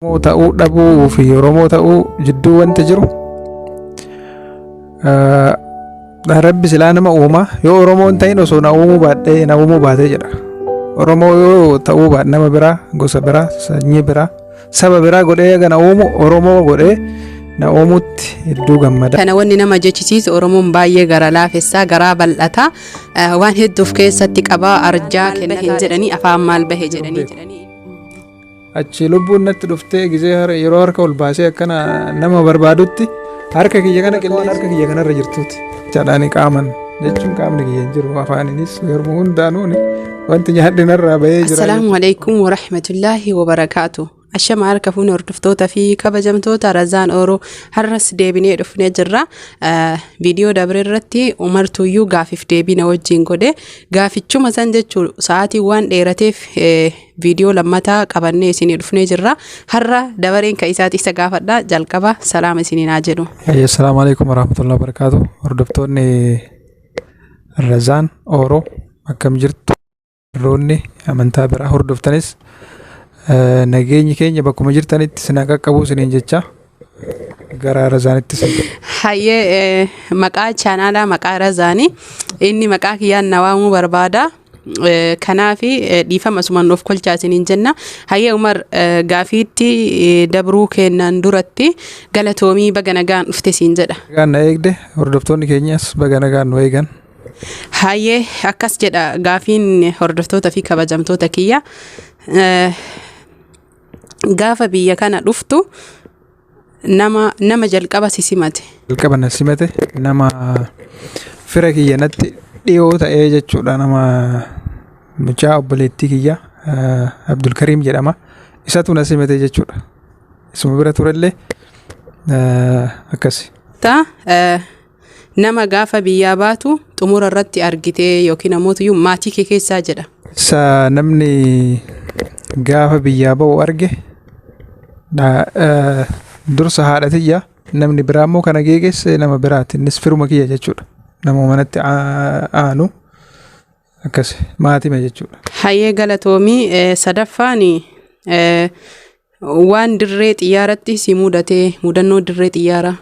Oromoo ta'uu dhabuu fi Oromoo ta'uu jidduu wanti jiru Rabbi silaa nama uuma yoo Oromoo hin ta'in osoo na uumuu baadhee na uumuu baatee jedha. Oromoo yoo ta'uu baadhe nama biraa gosa biraa sanyii biraa saba biraa godhee eega na uumu Oromoo godhee na uumutti hedduu gammada. Kana wanni nama jechisiisu Oromoon baay'ee gara laafessaa garaa bal'ata waan hedduu of keessatti qaba arjaa kennataa jedhanii afaan maal bahe jedhanii. Achi lubbuun natti dhuftee gizee yeroo harka ol baasee akkana nama barbaadutti harka kiyya kana qilleensa harka kiyya kanarra jirtuuti. Jedhaani qaaman jechuun qaamni kiyya hin jiru afaaninis yeroo hundaanuuni wanti nyaadhe narraa bahee jira. Assalaamu alaikum warahmatullaahi wabarakaatu. Ashama harka fuune hordoftoota fi kabajamtoota Razaan Ooroo har'as deebinee dhufnee jirra. Viidiyoo dabre irratti Umar Tuyyuu gaafiif deebii na wajjin godhe. Gaafichuma san jechuun sa'aatii waan dheerateef Viidiyoo lammataa qabannee isinii dhufnee jirra. Har'a dabareen ka isaati isa gaafadha. Jalqaba salaama isiniin haa jedhu. Assalaamu alaikum warahmatullahi wabarakatuh. Hordoftoonni Razaan Ooroo akkam jirtu? Warroonni amantaa biraa hordoftanis nageenyi keenya bakkuma jirtanitti isin haa qaqqabu isiniin jecha gara Razaanitti isin. Hayyee maqaa chaanaalaa maqaa Razaani. Inni maqaa kiyyaan na waamuu barbaada. Kanaaf dhiifama asumaan of kolchaa isiniin jenna. Hayyee Umar gaafiitti dabruu kennaan duratti galatoomii baga nagaan dhufte siin jedha. Nagaan na eegde hordoftoonni keenyas baga nagaan nu eegan. Hayyee akkas jedha gaafiin hordoftoota fi kabajamtoota kiyya. Gaafa biyya kana dhuftu nama nama jalqaba si simate. Jalqaba na simate nama fira kiyya natti dhiyoo ta'ee jechuudha nama mucaa obboleettii kiyya Abdulkariim jedhama. Isatu na simate jechuudha. Isuma bira turellee akkasi. Ta nama gaafa biyyaa baatu xumura irratti argitee yookiin ammoo maatii kee keessaa jedha. Isa namni gaafa biyyaa ba'u arge dursa haadha tiyya namni biraa immoo kana geegesse nama biraati innis firuma kiyya jechuudha. Nama manatti aanu akkas maatima jechuudha. Hayyee galatoomii sadaffaan waan dirree xiyyaaratti si mudate mudannoo dirree xiyyaaraa.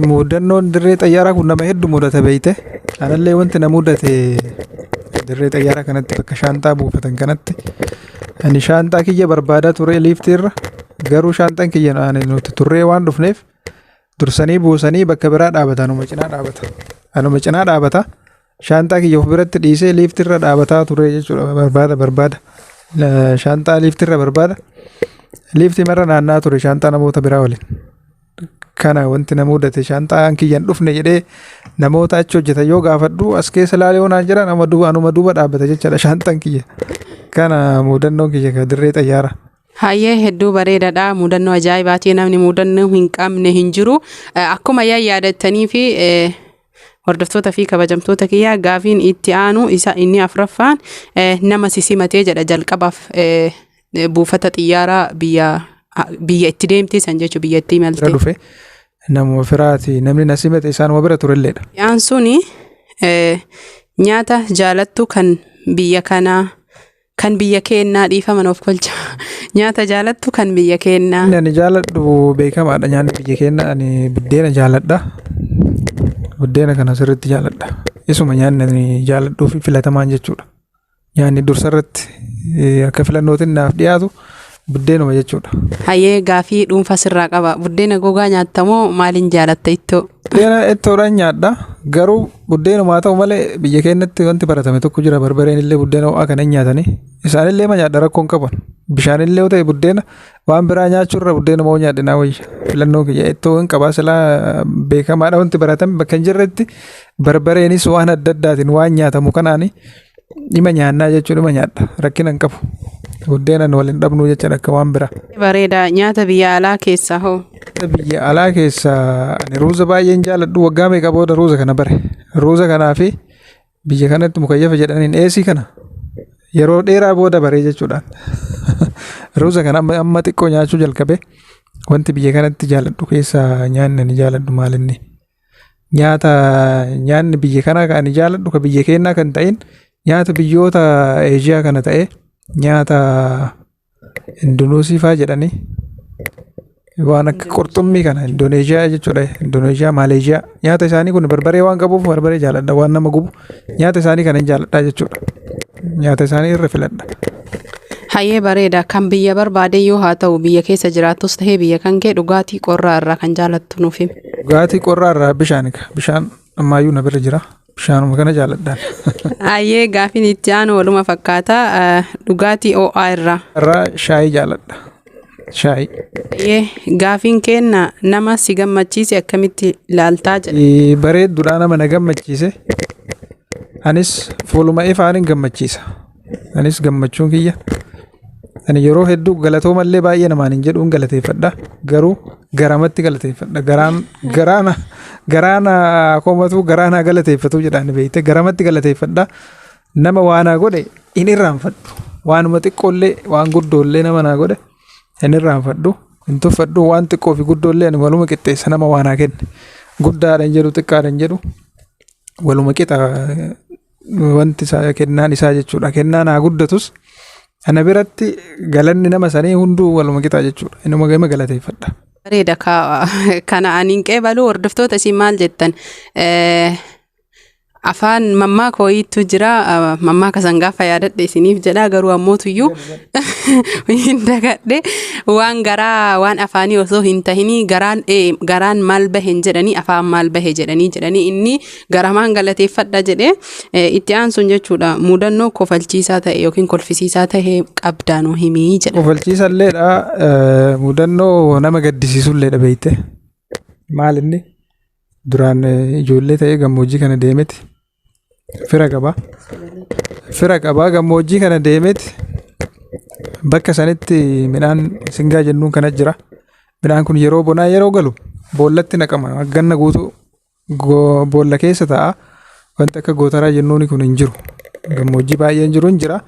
Mudannoon dirree xayyaaraa kun nama hedduu mudata beeyte. Anallee wanti na mudate dirree xayyaaraa kanatti bakka shaanxaa buufatan kanatti ani shaanxaa kiyya barbaadaa ture liiftii irra garuu shaanxaan kiyya ani nuti turree waan dhufneef dursanii buusanii bakka biraa dhaabata anuma cinaa dhaabata. Anuma cinaa dhaabata. Shaanxaa kiyya of biratti dhiisee liiftii irra dhaabataa ture jechuudha barbaada barbaada. Shaanxaa liiftii irra barbaada. Liiftii marra naanna'aa ture shaanxaa namoota biraa waliin. Kana wanti na mudate shaanxaan kiyya hin dhufne jedhee namoota achi hojjetan yoo gaafadhu as keessa laalee yoo naan jedhan amma duuba anuma duuba dhaabbata jechaadha shaanxaan kiyya. Kana mudannoon kiyya ka dirree xayyaara. Hayyee hedduu bareedaadha mudannoo ajaa'ibaati namni mudannoo hin qabne hin jiru akkuma yaadattanii fi hordoftoota fi kabajamtoota kiyyaa gaafiin itti aanu isa inni afraffaan nama si simatee jedha jalqabaaf buufata xiyyaaraa biyya biyya itti deemtee san jechuun biyya itti Bira imaltee. dhufe namuma firaati namni na simate isaanuma bira turelleedha. Dhi'aan suni nyaata jaalattu kan biyya kanaa kan biyya keennaa dhiifama nuuf kolcha. Nyaata jaalattu kan biyya keennaa. Inni ani jaaladhu beekamaadha nyaanni biyya keenya ani biddeena jaaladha. Buddeena kana sirriitti jaaladha. Isuma nyaanni ani jaaladhuu fi filatamaan jechuudha. Nyaanni dursa irratti akka filannootiin naaf dhiyaatu buddeenuma jechuudha. Hayyee gaafii dhuunfaa sirraa qaba. Buddeena gogaa nyaatta moo maaliin jaalatta ittoo? Buddeena ittoodhaan nyaadha. Garuu buddeenuma haa ta'u malee biyya keenyatti wanti baratame tokko jira barbareen illee buddeena ho'aa kana hin nyaatanii. Isaan illee ma nyaadha rakkoo hin qaban. Bishaan illee yoo ta'e buddeena waan biraa nyaachuurra buddeenuma hoo nyaadhe naa wayya. Filannoo kiyya ittoo hin qabaa silaa beekamaadha wanti baratame bakka hin jirretti barbareenis waan adda addaatiin waan nyaatamu kanaani Dhima nyaannaa jechuun dhima nyaadha. Rakkina hin qabu. Buddeenan wal hin dhabnuu jechuudha akka waan biraa. Bareeda. Nyaata biyya alaa keessaa hoo? Nyaata biyya alaa keessaa ani ruuza baay'een jaaladhu waggaa meeqa booda ruuza kana bare. Ruuza kanaa fi biyya kanatti mukayyafa jedhaniin eesii kana yeroo dheeraa booda bare jechuudhaan. Ruuza kana amma amma xiqqoo nyaachuu jalqabe wanti biyya kanatti jaaladhu keessaa nyaanni ani jaaladhu maalinni? Nyaata nyaanni biyya kanaa kan ani jaaladhu kan biyya keenyaa kan ta'in nyaata biyyoota Eeshiyaa kana ta'e nyaata Indoneesii fa'aa jedhanii Waan akka qurxummii kana Indoneeshiyaa jechuudha. Indoneeshiyaa, Maaleeshiyaa nyaata isaanii kun barbaree waan qabuuf barbaree jaaladha. Waan nama gubu nyaata isaanii kana hin jaaladha jechuudha. Nyaata isaanii irra filadha. Hayyee, bareeda. Kan biyya barbaade yoo haa ta'u, biyya keessa jiraattus tahee biyya kan kee, dhugaatii qorraa irraa kan jaalattu nuuf himi. Dhugaatii qorraa irraa bishaan, bishaan ammaayyuu na bira jira. Bishaanuma kana jaaladhaan. Hayyee, gaafiin itti aanu waluma fakkaata. Dhugaatii ho'aa irraa. Irraa shaayii jaaladha. Shaayii. Hayyee, gaafiin kenna nama si gammachiise akkamitti ilaaltaa jedha. Bareedduudhaa nama na gammachiise. Anis fuuluma ifaan gammachiisa. Anis gammachuun kiyya. Ani yeroo hedduu galatoomallee baay'ee namaan hin jedhuun galateeffadha. Garuu garamatti galateeffadha. Garaan garaana garaana komatu garaana galateeffatu jedhaan beekte, garamatti galateeffadha. Nama waa naa godhe hin irraanfadhu. Waanuma xiqqoollee waan guddoollee nama naa godhe hin irraanfadhu. Hin tuffadhu. Waan xiqqoo fi guddoollee ani waluma qixxeessa nama waa naa kenne. Guddaadha hin jedhu, xiqqaadha hin jedhu, waluma qixa wanti isaa, kennaan isaa jechuudha. Kennaan haa guddatus ana biratti galanni nama sanii hunduu waluma qixa jechuudha. Inuma gama galateeffadha. Bareeda, kana ani hin qeebalu. Hordoftoota, isin maal jettan? Afaan mammaaka wayiitu jira. Mammaaka san gaafa yaadadhe isiniif jedha, garuu ammootuyyuu hin dagadhe. Waan garaa waan afaanii osoo hin tahinii garaan, garaan maal bahe hin jedhanii, afaan maal bahe jedhanii inni garamaan galateeffadha jedhe. Itti aansuun jechuudha, mudannoo kofalchiisaa ta'e yookiin kolfisiisaa ta'e qabdaanuu himii jedha. Kofalchiisalleedha, mudannoo nama gaddisiisulleedha beekte. Maal inni, duraan ijoollee ta'ee gammoojjii kana deemeti fira qaba. Fira qabaa gammoojjii kana deemeti bakka sanitti midhaan singaa jennuun kana jira. Midhaan kun yeroo bonaa yeroo galu boollatti naqama. Ganna guutuu boolla keessa ta'a. Wanti akka gootaraa jennuun kun hin jiru. Gammoojjii baay'een jiru hin jira.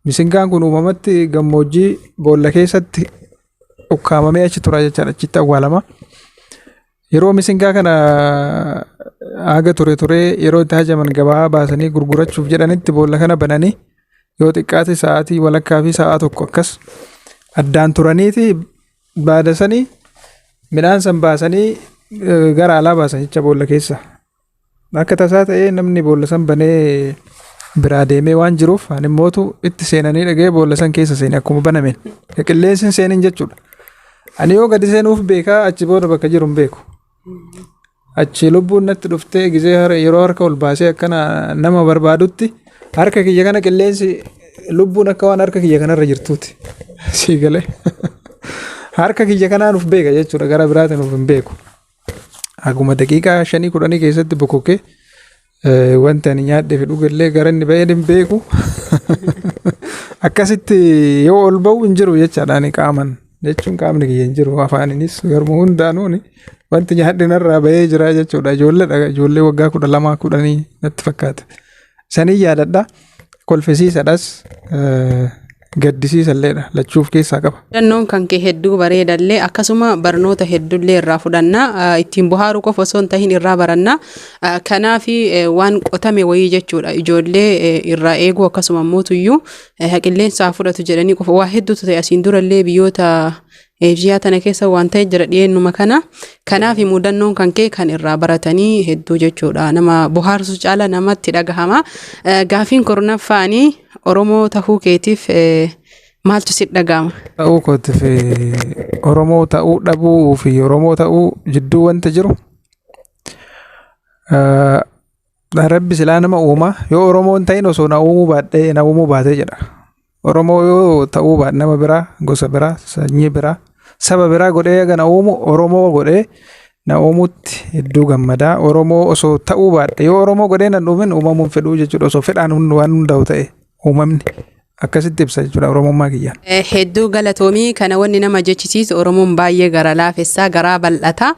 Misingaan kun uumamatti gammoojjii boolla keessatti ukkaamamee achi tura jechaadha. Achitti awwaalama. Yeroo misingaa kana haga ture turee yeroo itti hajaman gabaa baasanii gurgurachuuf jedhanitti boolla kana bananii yoo xiqqaate sa'aatii walakkaa fi sa'a tokko akkas addaan turaniiti baadasanii midhaan san baasanii gara alaa baasan jecha boolla keessa. Akka tasaa ta'ee namni boolla san banee biraa deemee waan jiruuf ani immootu itti seenanii dhagee boolla san keessa seene akkuma banameen. Qilleensi hin seenin jechuudha. Ani yoo gadi seenuuf beekaa, achi booda bakka jiru hin beeku. Achi lubbuun natti dhuftee gizee yeroo harka ol baasee akkana nama barbaadutti harka kiyya kana qilleensi lubbuun akka waan harka kiyya kanarra jirtuuti. Sii galee. Harka kiyya kanaan uf beeka jechuudha, gara biraatiin uf hin beeku. Akkuma daqiiqaa 5 10 keessatti bokokee wanti ani nyaadhee fi dhugellee gara inni ba'een hin beeku. Akkasitti yoo ol ba'u hin jiru jechaadha, ani qaaman jechuun qaamni kiyya hin jiru, afaaninis garuma hundaanuuni wanti nyaadhe narraa ba'ee jira jechuudha. Ijoolleedha, ijoollee waggaa 12 10 natti fakkaata. Sanii yaadadha. Kolfisiisadhas, gaddisiisalleedha, lachuuf keessaa qaba. Mudannoon kan kee hedduu bareedallee, akkasuma barnoota hedduullee irraa fudhanna. Ittiin bohaaruu qofa osoo hin tahin irraa baranna. Kanaaf waan qotame wayii jechuudha, ijoollee irraa eeguu, akkasuma mootuyyuu qilleensa fudhatu jedhanii qofa waa hedduutu ta'e. Asiin durallee biyyoota Eeshiyaa tana keessa waan ta'e jira dhiyeennuma kana. Kanaaf mudannoon kan kee kan irraa baratanii hedduu jechuudha. Nama bohaarsu caala namatti dhagahama. Gaafiin kurnaffaanii, Oromoo tahuu keetiif maaltu si dhagahama? Ta'uu kootiif, Oromoo ta'uu dhabuu fi Oromoo ta'uu jidduu wanta jiru, Rabbi silaa nama uumaa yoo Oromoo hin ta'in osoo na uumuu baadhee na uumuu baatee jedha. Oromoo yoo ta'uu baadhe, nama biraa, gosa biraa, sanyii biraa, saba biraa godhee eega na uumu, Oromoo godhee na uumutti hedduu gammadaa. Oromoo osoo ta'uu baadhe, yoo Oromoo godhee na uumin, uumamuun fedhuu jechuudha. Osoo fedhaan waan hundaa'u ta'e uumamni, akkasitti ibsa jechuudha Oromummaa kiyyaan. Hedduu galatoomii. Kana wanni nama jechisiisu, Oromoon baay'ee gara laafessaa, garaa bal'ata,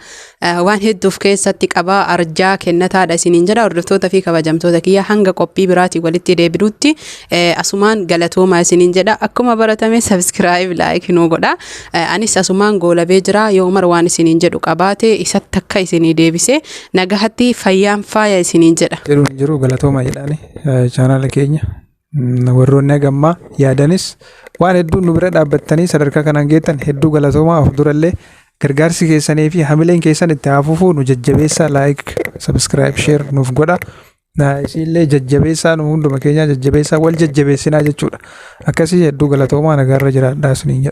waan hedduuf keessatti qaba, arjaa kennataadha isiniin jedha. Hordoftoota fi kabajamtoota kiyya, hanga qophii biraatiin walitti deebinutti asumaan galatoomaa isiniin jedha. Akkuma baratame subscribe, like nuu godha. Anis asumaan goolabee jira. Yoo Umar waan isiniin jedhu qabaate isatti akka isinii deebise. Nagahatti, fayyaan faaya isiniin jedha. Jedhuun hin jiru, galatoomaa jedhaani. Chaanaala keenya warroonni hagammaa yaadanis waan hedduun nu bira dhaabbattanii sadarkaa kanaan geettan hedduu galatoomaa. Of durallee Gargaarsi keessanii fi hamileen keessan itti haa fufuu. Nu jajjabeessaa, like, subscribe, share nuuf godha. Isiillee jajjabeessaa, nu hunduma keenyaa jajjabeessaa, wal jajjabeessinaa jechuudha. Akkasii, hedduu galatoomaa, nagaarra jiraadhaa isiniin jedha.